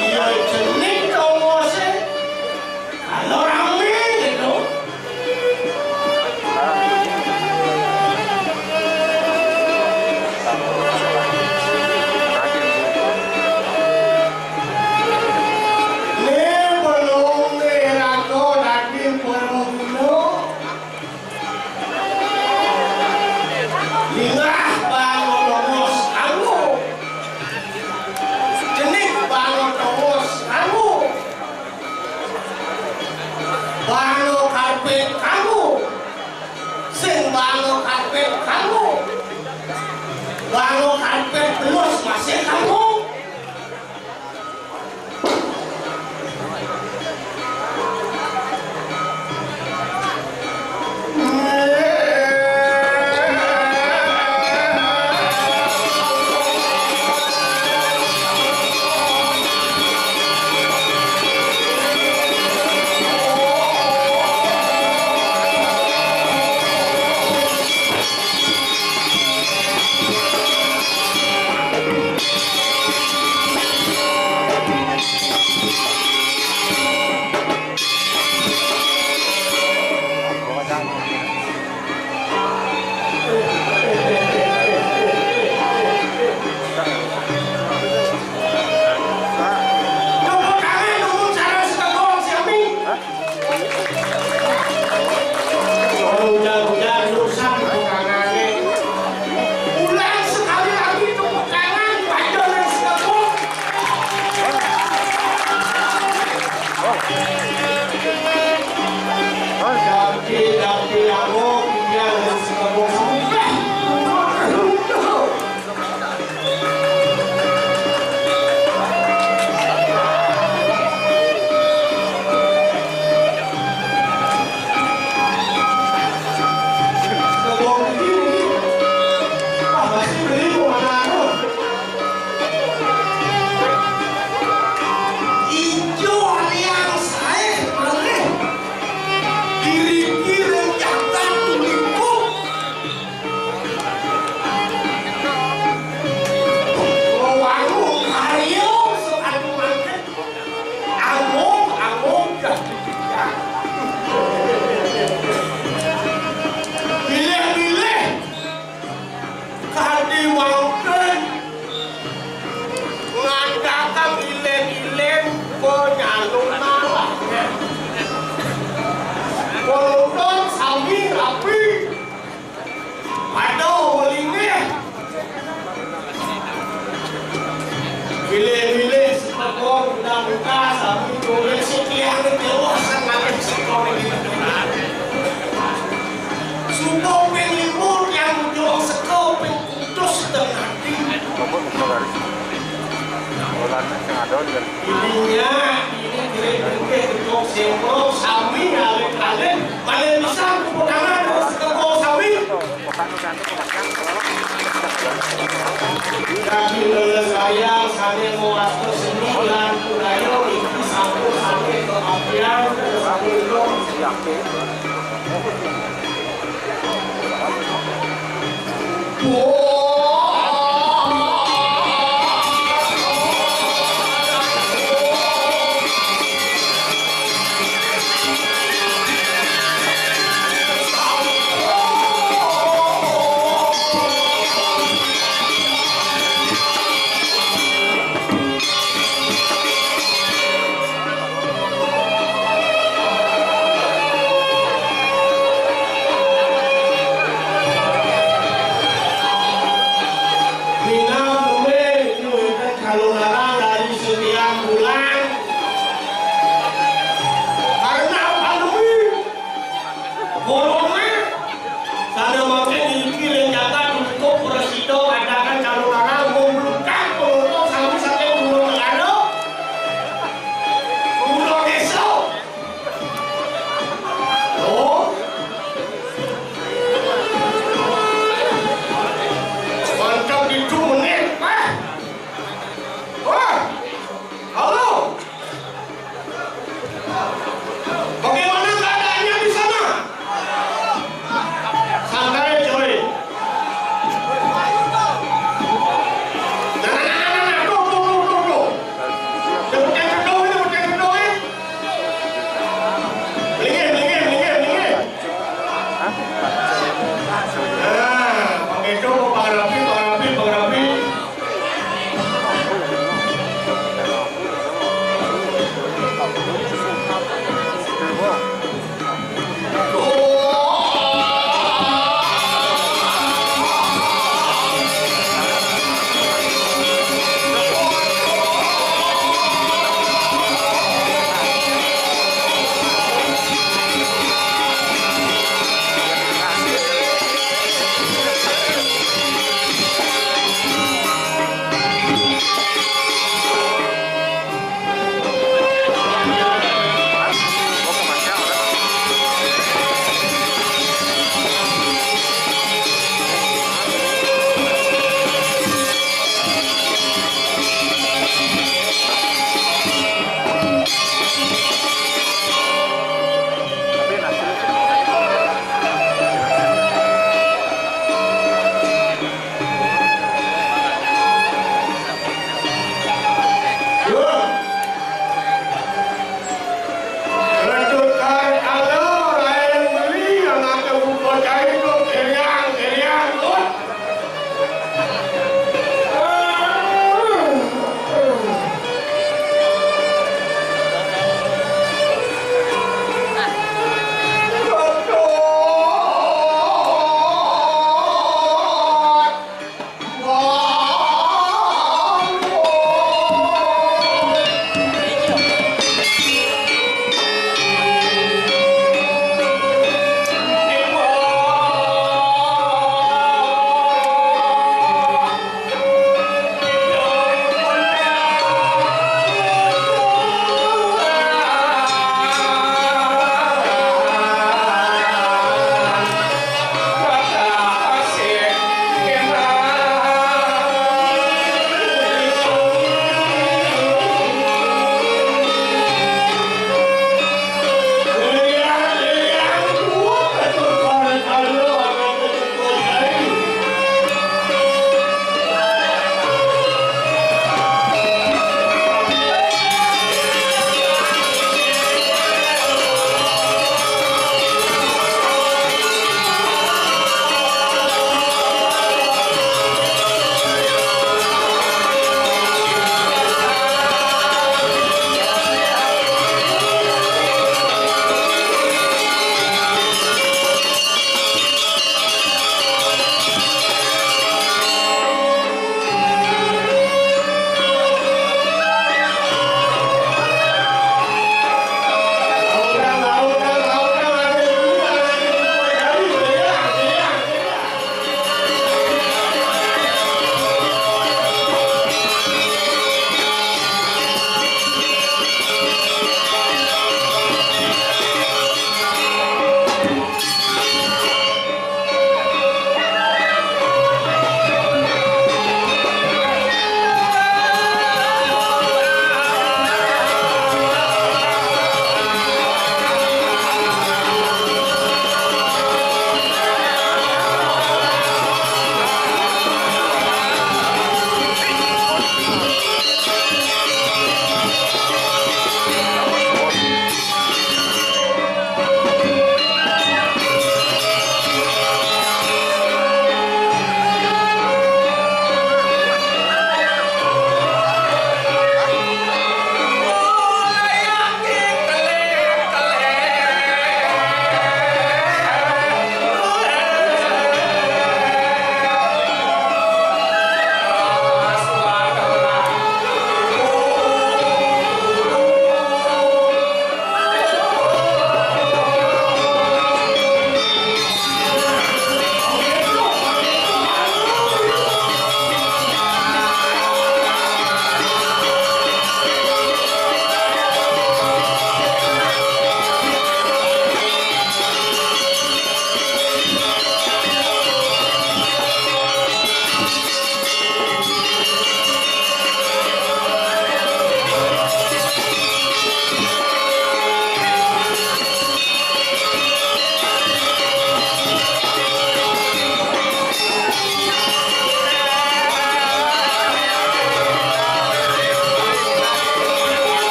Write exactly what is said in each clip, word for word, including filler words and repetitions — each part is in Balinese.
Iya, cenik tongosé. Kalau rame gitu. Né belum dirato daging perunggu. Linggah bangun tongos kanggo. Cenik bangun tongos kanggo. Bangun karpet kanggo. Sing bangun karpet kanggo. Bangun karpet belus masih kanggo. Suba ping lima tiang nuju seka ping kutus setengah ati. Ininya, ini kira-kira ketuk semprong sami alit-alit, malih pisan tepuk tangan terus ketuk sami. Daging lelesayang sane mawasta seni lan budaya niki sampun sami kaabdian sami. Minab nulis nulis kalunarang dari setiap bulan. Karena pandemi corona, sane mangkin niki ring jagat untu prasida adakan kalunarang mumblukang penguntung sami saking Gunung Negara, Gunung Desa. Oh. Mantap itu menit, Pak. Wah. Halo. Bagaimana keadaannya di sana? Santai, coy. Nah, nah, nah, nah, nah, nah. Tuh, tuh, tuh, tuh, tuh. Dia pakai kedua ini, pakai kedua ini. Minggir, minggir, minggir, minggir. Nah, pakai kedua, Pak Rafi, Pak Rafi, Pak Rafi.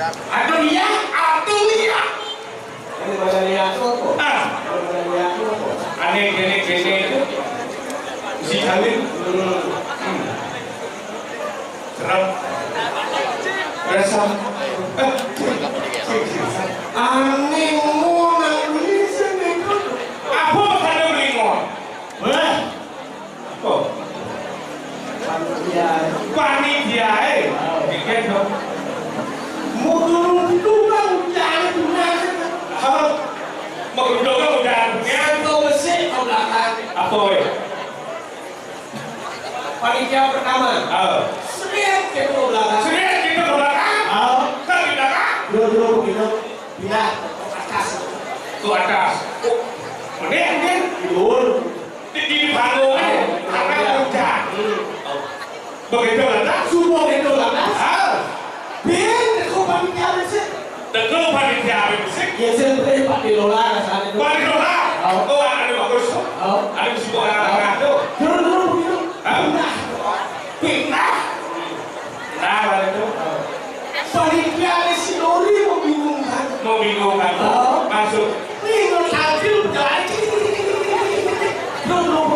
Aduh iya, aduh iya. Ini badan iya tuh apa? Ah. Ini badan iya tuh apa? Aneh, gini, gini itu. Mesti kawin. Hmm. Hmm. Serem. Resah. Eh. Aneh, mau nang beli sini. Apa kata beli mau? Wah. Oh. Panitia. Panitia, eh. Tiket dong. Mau turun itu kan udah ada tugas. Hah? Mau turun kan udah ada tugas. Kau besik ke belakang. Apa, eh? Panitia pertama. Oh. Sering ke belakang. Sering ke belakang. Oh. Kan di belakang. Dulu, dulu begitu. Pindah ke atas. Ke atas. Oh. Mending, mending. Tidur. Di, di panggung, eh, karena hujan. Begitu lantas, subuh itu lantas. Ah. Bin, aku panitia besik. Teguh panitia besik. Ya, saya beri Pak Dilola, rasanya itu. Pak Dilola? Oh. Oh, ada bagus. Oh. Ada musik orang tengah tuh. Turun dulu begitu. Hah? Pindah. Pindah. Nah, balik tuh. Panitia ada si Dori membingungkan. Membingungkan. Oh. Masuk. Ini mau tampil berjalan. Belum, belum.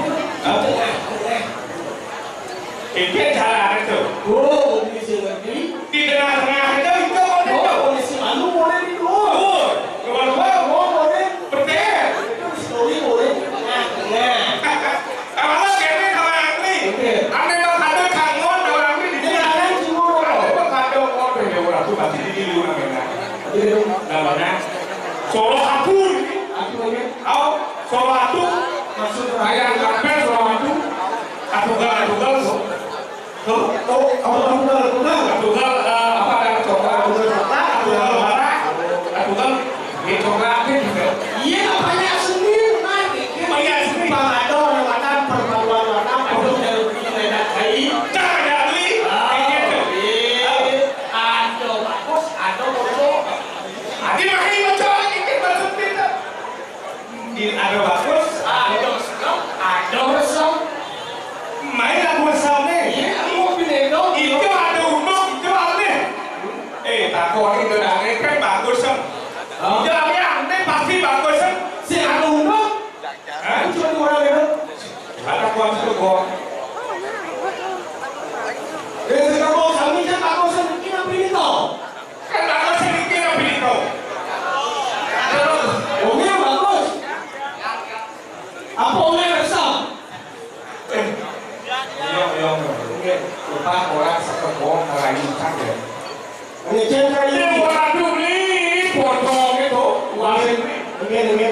Hah? Tengah, tengah. Itu jalan itu. Oh, ini si Dori. Di tengah-tengah itu, itu boleh. Oh, boleh si Manu, boleh di luar. Oh, luar, luar. Oh, boleh. Betul. Itu si Dori boleh di tengah-tengah. Kalau kene sama Angli. Oke. Ane mah kado kangon orang ini. Ini ada cuma orang. Ane mah kado kangon, ya, orang tuh pasti di luar, ya. Oke. Namanya Solo Satu ini. Apa namanya? Oh, Solo Satu. Maksud kayak kampret Solo Satu. Atugal, atugal, so. Tuh, oh, oh, atugal, atugal. Atugal, eh, apa ada coklat? Atugal coklat, atugal warna, atugal. Iya, banyak seni, kan? Banyak seni. Pangadon, warna, perpaduan warna, produk dari Beli Medan Kai. Cara dari. Ah, iya. Ada bagus, ada bocor. Ada makin bocor, ini maksud kita. Di ada bagus, ada resep, ada resep. Main lagu resep nih. Iya, aku mau pindah dong. Itu ada unduk, itu ada. Eh, takut ini udah kan bagus, Sem. Oh. Iya, iya, ini pasti bagus, Sem. Si anu, no? Hah? Cuma dua orang, ya? Ada kuat itu, kok. Dia sudah mau kami, dia tak mau, Sem. Ini apa ini, toh? Kan bagus, Sem, ini apa ini, toh? Umi yang bagus. Apa Umi yang resep? Eh, iya, iya, iya. Ini lupa orang sekebon merayu kan ya. Ini cendera ini. Ini orang dulu nih, potong itu. Wah, ini, ini, ini.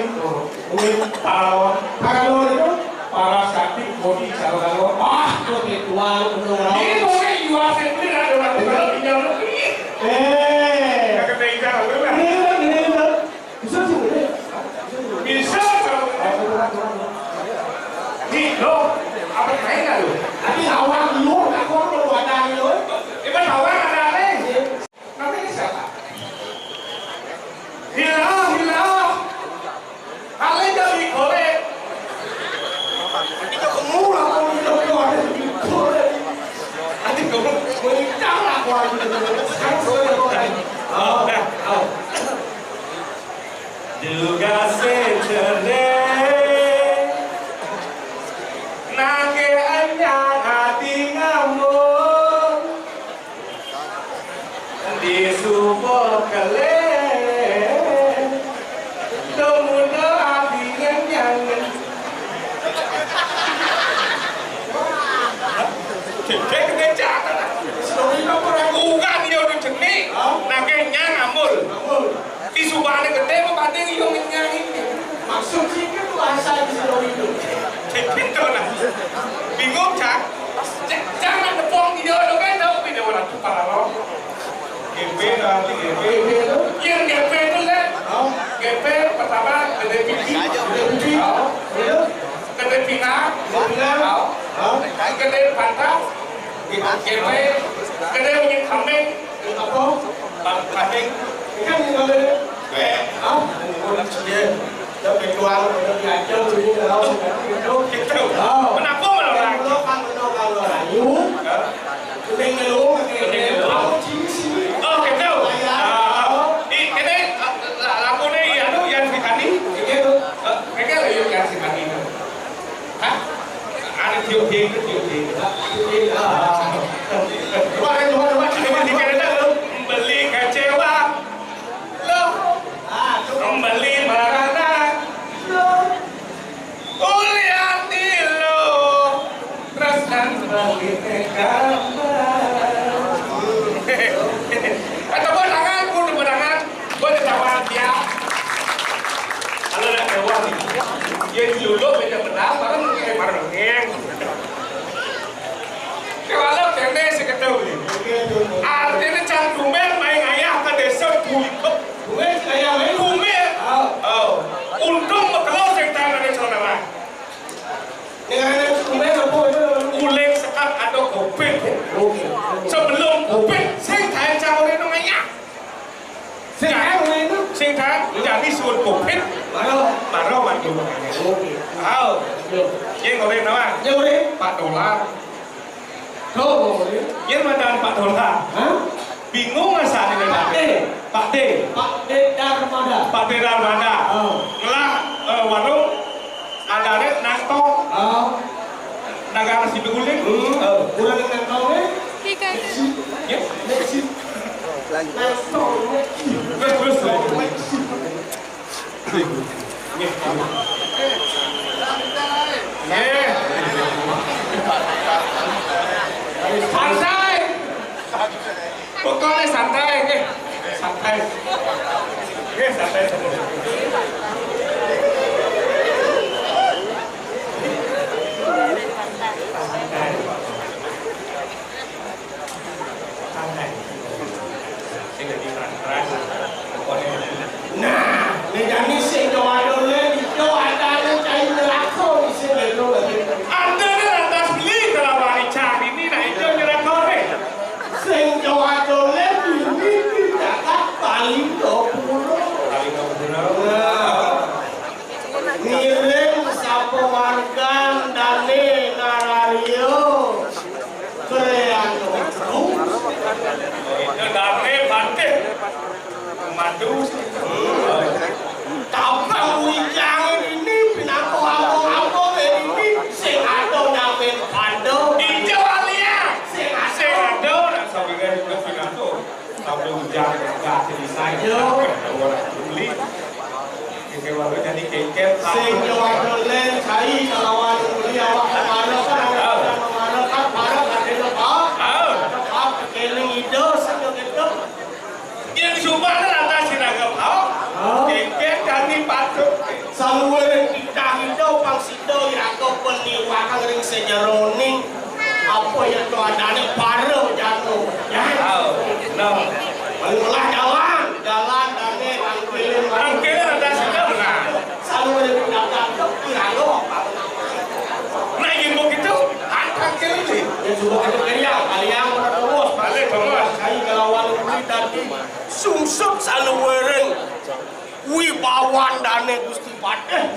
Ini pahlawan. Pahlawan itu? Paras kaki, bodi, calon pahlawan. Ah, tuh di tuang, bener. Ini boleh jual sendiri, ada orang tinggal, tinggal negeri. Eh. Kagak ada ikan, bener. Ini, ini, ini. Bisa sih, boleh. Bisa, Bang. Nih, lo, apa main nggak lo? Tapi lawan lu, aku mau wadah lu. Ini lawan ada apa? Namanya siapa? Hilah, hilah. Ale jadi korek. Kita kemula, kalau kita keluar dari korek. Nanti kamu menikah lah, aku aja. Sekarang sudah korek. Oh, oh. Duga secere nake anyar ati ngambung di supo kele tumudo ati ngenyang. Cedek kecak. Bukan dia udah jenik. Nake nyang ambul. Di subane gedhe apa banding yo ngenyangi. Maksud sih kan bahasa di Solo itu. Gitu lah. Bingung, Cak. Cak, Cak nak nepung video lo kan tahu video orang tuh paralel. G P nanti G P. G P itu? Yang G P itu kan. Oh. G P pertama gede pipi. Gede pipi. Oh. Itu? Gede pinggang. Gede pinggang. Oh. Oh. Gede pantat. G P. Gede punya kambing. Apa? Bang Kambing. Ikan di mana? Eh, ah, iya. Dia kecuali udah diajar tuh, ini kalau sudah gitu. Gitu. Oh. Kenapa malah orang? Kalau kan, kalau, kalau rayu, hah? Kuning ngelung, kuning ngelung. Aku cium sini. Oh, gitu. Iya. Ah. Yuk, yuk, yuk, yuk. Kemarin, kemarin, kemarin, kemarin, kemarin, beli kecewa. Loh, beli marana. Loh, kuliah di lo. Terus kan beli gambar. Kata gua tangan, gua udah tangan. Gua udah tangan dia. Kalau nak kecewa nih. Dia dulu beda pendapat, kan kayak marah ngeng. Kéwala kéné sing ketu. Artiné can tumben main ayah ka désa Buikep. Tumben sing ayah main? Tumben. Oh. Oh. Untung makelo sing taén ada saudara. Ning ané tumben apa itu? Uling sekak ada covid. Oke. Sebelum covid sing taén can urip nang ayah. Sing taén urip itu? Sing taén, jani suwun covid. Maro. Maro maju. Oke. Au. Yo. Yén urip nawa? Yén urip. Pak Dolar. Tuh, urip. Yén madan Pak Dolar. Hah? Bingung asané Pak D. Pak D. Pak D Darmada. Pak D Darmada. Oh. Ngelah, eh, warung. Adané nang tong. Ah. Nagara sing guling. Hmm. Oh. Urang nang tong, eh? Iya, kan? Ya. Nang tong. Terus, terus, terus. Nggih. Nggih. Santai. Pokoknya santai, nggih. Santai. Nggih, santai. Santai. Santai. Sing dadi terang-terang. Pokoknya. Nah, né jani sing doa-doa, doa-doa cai neraka sing lho. Ada nih lantas beli kalau wani cari ini, nah, itu neraka nih. Sing doa-doa ini tidak paling dopuro. Paling dopuro. Nah. Ngiring sapa margan dané narario. Kreano. Dané batin. Madu. Tabang wijang ini pinangko apa-apa ini sing ado nyamin kandha. Ijo alia. Sing ado. Sing ado nak sawingan pinangko. Tabang wijang gak jadi saya. Yo. Ora beli. Sing nyuwun dolen cai kalawan uli awak pemara kan, pemara kan para kadene, Pak. Pak, keling ida sing ngetok. Yen sumpah lantas sinaga, Pak. Kengken kami patut. Saluwere titah ida pang sida iraga peniwakan ring sejeroning apa ya to adane para jatuh. Ya. Nah. Malah jalan, jalan dane angkilin. Angkilin ada sida, nah. Saluwere tindakan iraga. Nah, yen begitu, angkilin. Ya sudah kita kalian, kalian terus. Balik, Bos. Saya kelawan kuwi tadi sungsut saluwere wibawan dane Gusti Patih.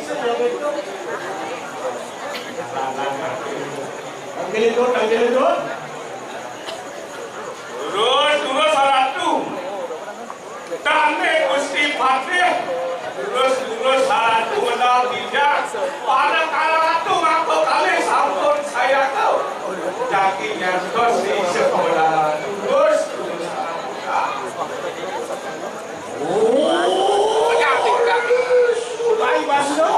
Angkilin, Dut, angkilin, Dut. Terus, terus, Ratu. Dane Gusti Patih, terus, terus, Ratu, benar tidak? Para kala Ratu, ngaku kali sampun saya tahu. Jaki nyantos di sekolah. Terus, terus, Ratu. Oh, jaki, jaki. Sudah, Mas, no.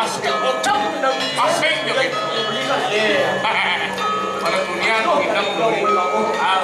Asing, ya. Para dunia, kita mau. Ah.